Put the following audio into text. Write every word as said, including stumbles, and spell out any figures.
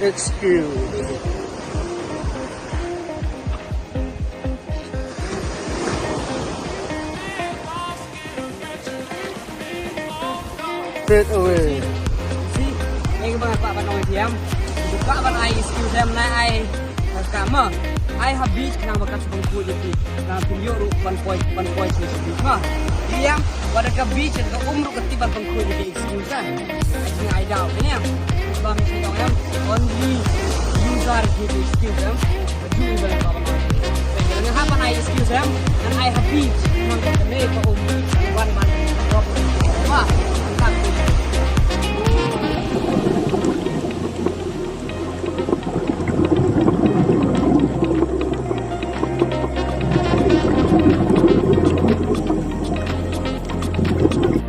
Excuse. Straight away. Si, eng ba ba ban ong jam. Ba ban ai excuse em na ai. Ka ma ai ha beach nang ba ka sbang ku ji. Nang pin yo ru ban poi ban poi si beach ma. Jam ba da ka beach ka um ru ka ti ban pang ku ji excuse. Ai jing ai dau ni ya. Ba mi si dong em. Only user give excuse em. Jing ba ba. Nang ha ban ai excuse em. Nang ai ha beach nang ka ne ka um. Wan ban. Ba.